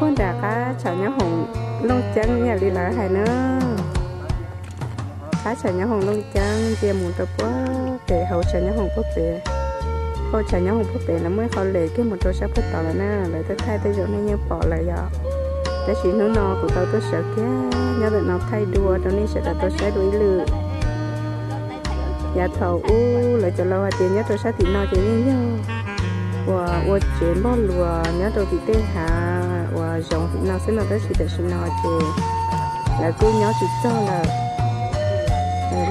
Puag nram qab tshav nyob hoom Looj Ceeb ib yam li lawv hais na. Qab tshav nyob hoom Looj Ceeb ntsia mus rau puag pem hauv tshav nyob hoom puag pem, hauv tshav nyob hoom puag pem lawv muaj ib qho lem kiag mus rau sab puag tod lawm na, lawv twb thaij tej zaum nej yeej pom lawm yom. Tab sis hnub no kuv tau tuaj sawv kiag nyob ntawm no thaij dua rau nej sawv daws tau saib dua ib lwm. Yav thaum ub lawv cov laus hais tias nyob rau sab tim no ces yeej yog uas ua tsev npog luas nyob rau tim tej hav uas zoov tim no xwb no, tab sis tam sim no ces lawv kuj nyob tsis txog lawm.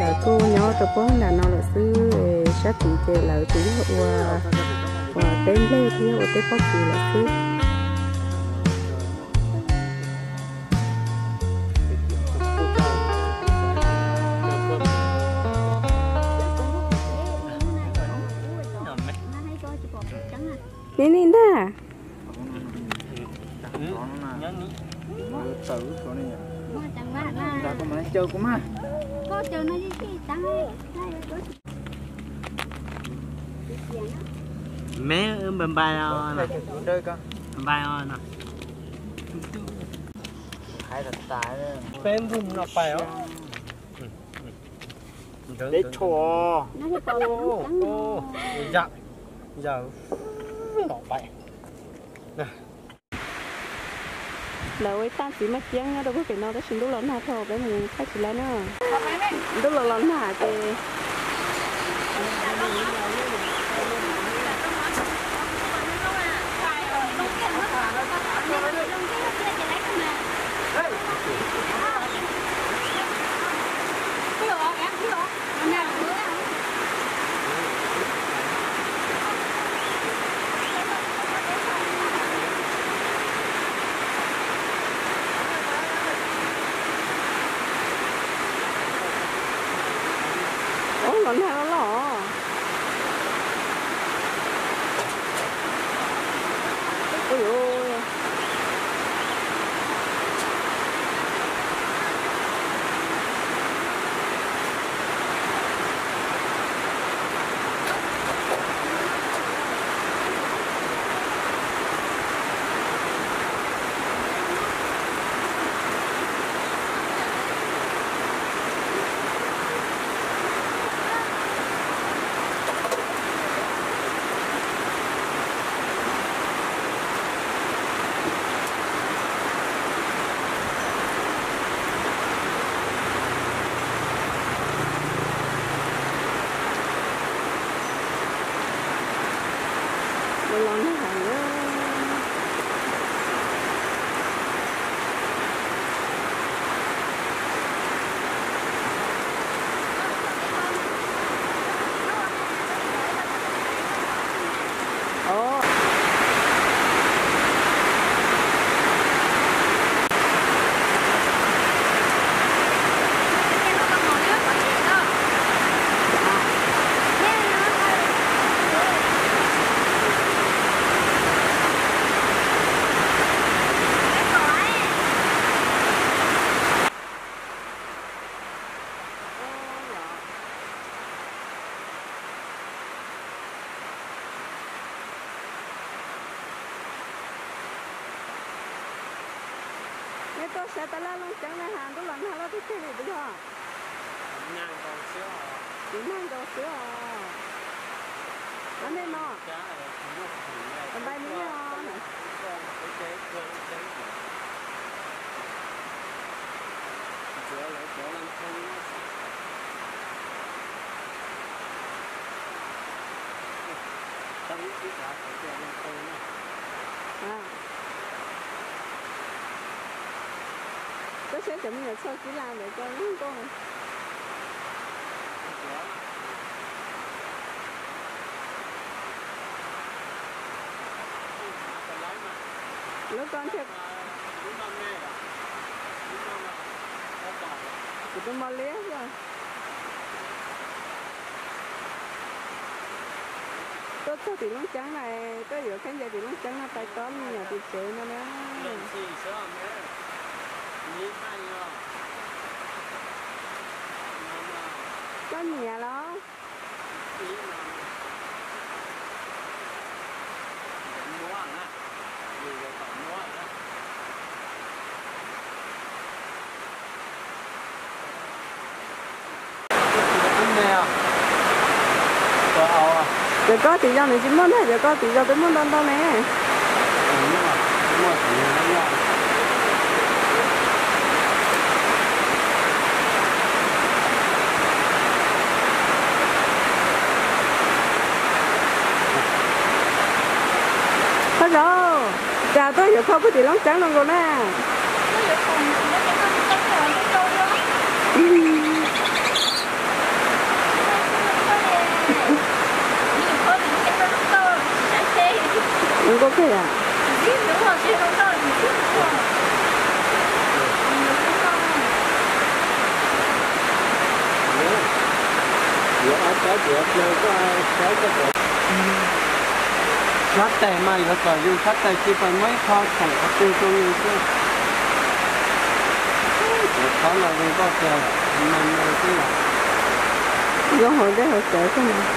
Lawv kuj nyob rau puag nram no lawm xwb, sab tid ces lawv tsuas yog ua, ua teb nplej thiab ua teb pob kws lawm xwb. Ni ni ntag. Me npai npai os, npai os no. Peb npug no pais os. Peb tshuav. Yam, yam, no pais. Lawv ua ib tag txiv maj ceeb nyob rau puag pem no tab sis ntuj los nag dhau peb mus thaij tsis laib na. Ntuj los los nag ces Ub, los nag loj loj. Ui, Los nag heev. Nej tuaj saib tab laj Looj Ceeb na has ntuj los nag loj tiag tiag li puas yog? Tsis nag nkaus xwb os. Ab nej no, npai me os. Koj saib cov me nyuam txhoj kib laj ntawd koj lub nkauj. Lub koj thiaj, kuv tus mos liab xwb. Tuaj txog tim Looj Ceeb na, tuaj yuav khaub ncaws tim Looj Ceeb no pais tob me nyuam tim tsev no na. Koj nyiam los? Cov ko tim zos nws tsis muaj ntag, cov ko tim zos twb muaj ntau ntau ne. Koj zos, cas tuaj yuav kho puag tim Looj Ceeb no nkaus na? Nkaus kawg yom. Sab tes mas yuav kom yus sab tes tsis pais muab ib qho khoom qhov twg rau yus xwb. Cov khob no zoo nkauj tiag, me me xwb. Zoo hauv dej hauv cawv xwb mas.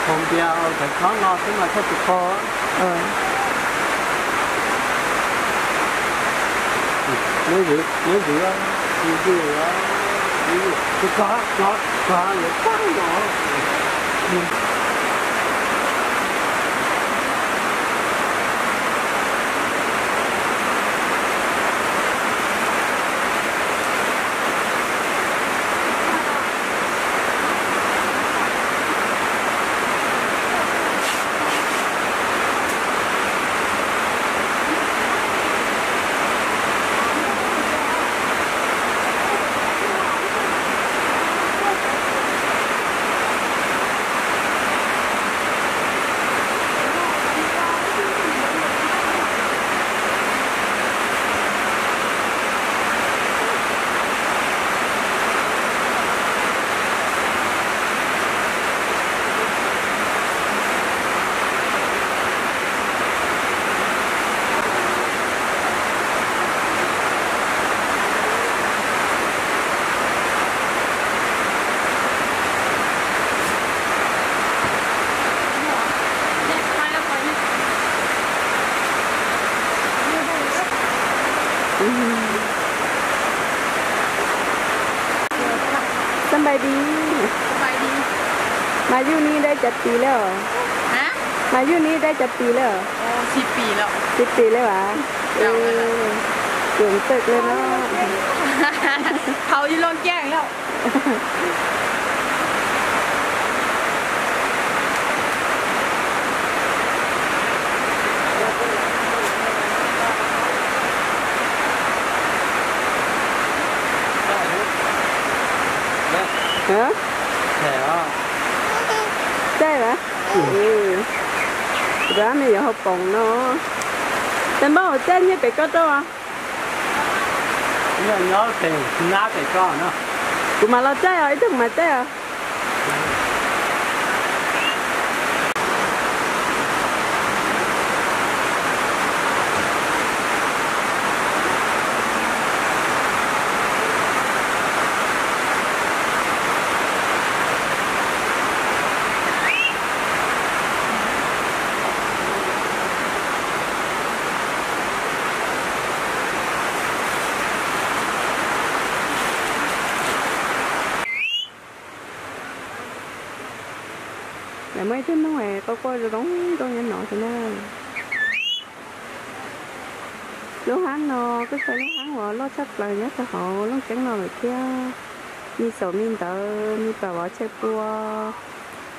Khoom npias cov khob no xwb mas koj tsis kho. Muab ywv, muab ywv, ywv, ywv, ywv, ywv, ywv, ywv, ywv, ywv. Xab npais di. Mas yug ni dai cov tis lawm os? Mas yug ni dai cov tis lawm os? Tsis pim li as. Tseem tawm dlej no. Thaum yus loo ceeb lawm. Caij las? Kuv rov me yuav hauv paus no. Tes npauj, caij nyiaj pem koj rau. Nyob pem nab pem koj no. Kuv mam los caij os, ib tug kuv mam caij os. Lawv muaj ib tug noog es quaj quaj zoo zoo nkauj nyob no xwb na. Lub hav no kuj yog lub hav uas loj tshaj plaws nyob rau hauv Looj Ceeb no lawm thiab. Me xaum me ntawv, me pam vov chaw pua,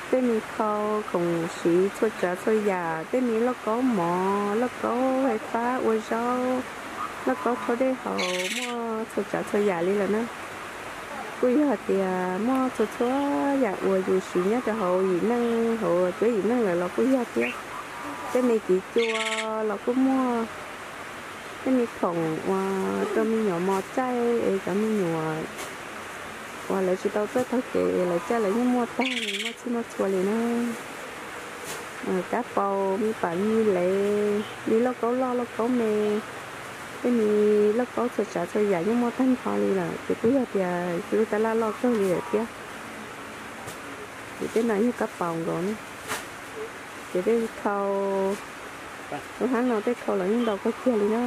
tej me khau khoom siv txhua tsav txhua yam, tej me lauj kaub mov, lauj kaub fais fab ua zaub, lauj kaub rhaub dej haus, muaj txhua tsav txhua yam li lawm na. Kuj yog hais tias muaj txhua txhua yam uas yus siv nyob rau hauv yim neej, hauv cuab yim neej lawm los kuj yog thiab. Tej me kiv cua los kuj muaj, tej me khoom uas rau me nyuam mos txaij es cov me nyuam uas lawv tsis tau txawj taug kev es lawv txaij lawv yeej muaj tag li, muaj txhij muaj txhua li na. Kab paus, me pam me lev, me lauj kaub loj lauj kaub me, tej me lauj kaub txhua tsav txhua yam yeej muaj tag nrho li lawm, ces kuj yog tias lub tab laj loj kawg li lawm thiab. Ces tej no yog kab paus nkaus ne. Ces tej khau, lub hab no tej khau los yeej ntau kawg kiag li na.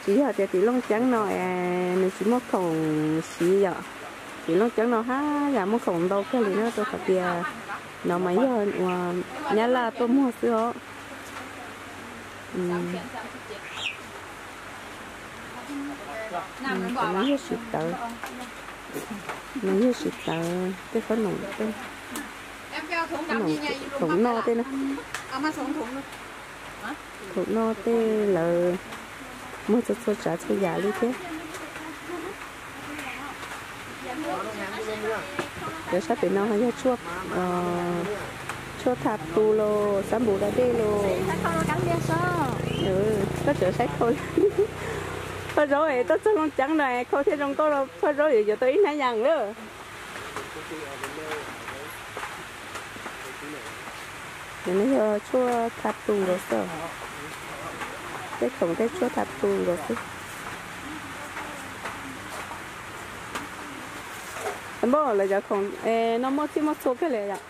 Tsis yog tias tim Looj Ceeb no es nws tsis muaj khoom siv yom. Looj ceeb no haj yam muaj khoom ntau kawg li na, rau qhov tias no mas yog uas Nyab Laj tuaj muag xwb os. No yog siv tawv, no yog siv tawv tej qhob noom, khoom noj tej na. Khoom noj tej lawv muag txhua txhua tsav txhua yam li thiab. Cov sab pem no yog tshuaj, tshuaj tha plu los xab npum da dej los. Koj tseem saib khau li. Phaj Zaub es tuaj txog Looj Ceeb no khau thiaj zoo nkauj los Phaj Zaub yuav yuav tau ib hnab yas lawm. Cov no yog tshuaj tha plu los xwb, tej khoom tej tshuaj tha plu los xwb. Npauj, lawv cov khoom no muaj txhij muaj txhua kawg li yom.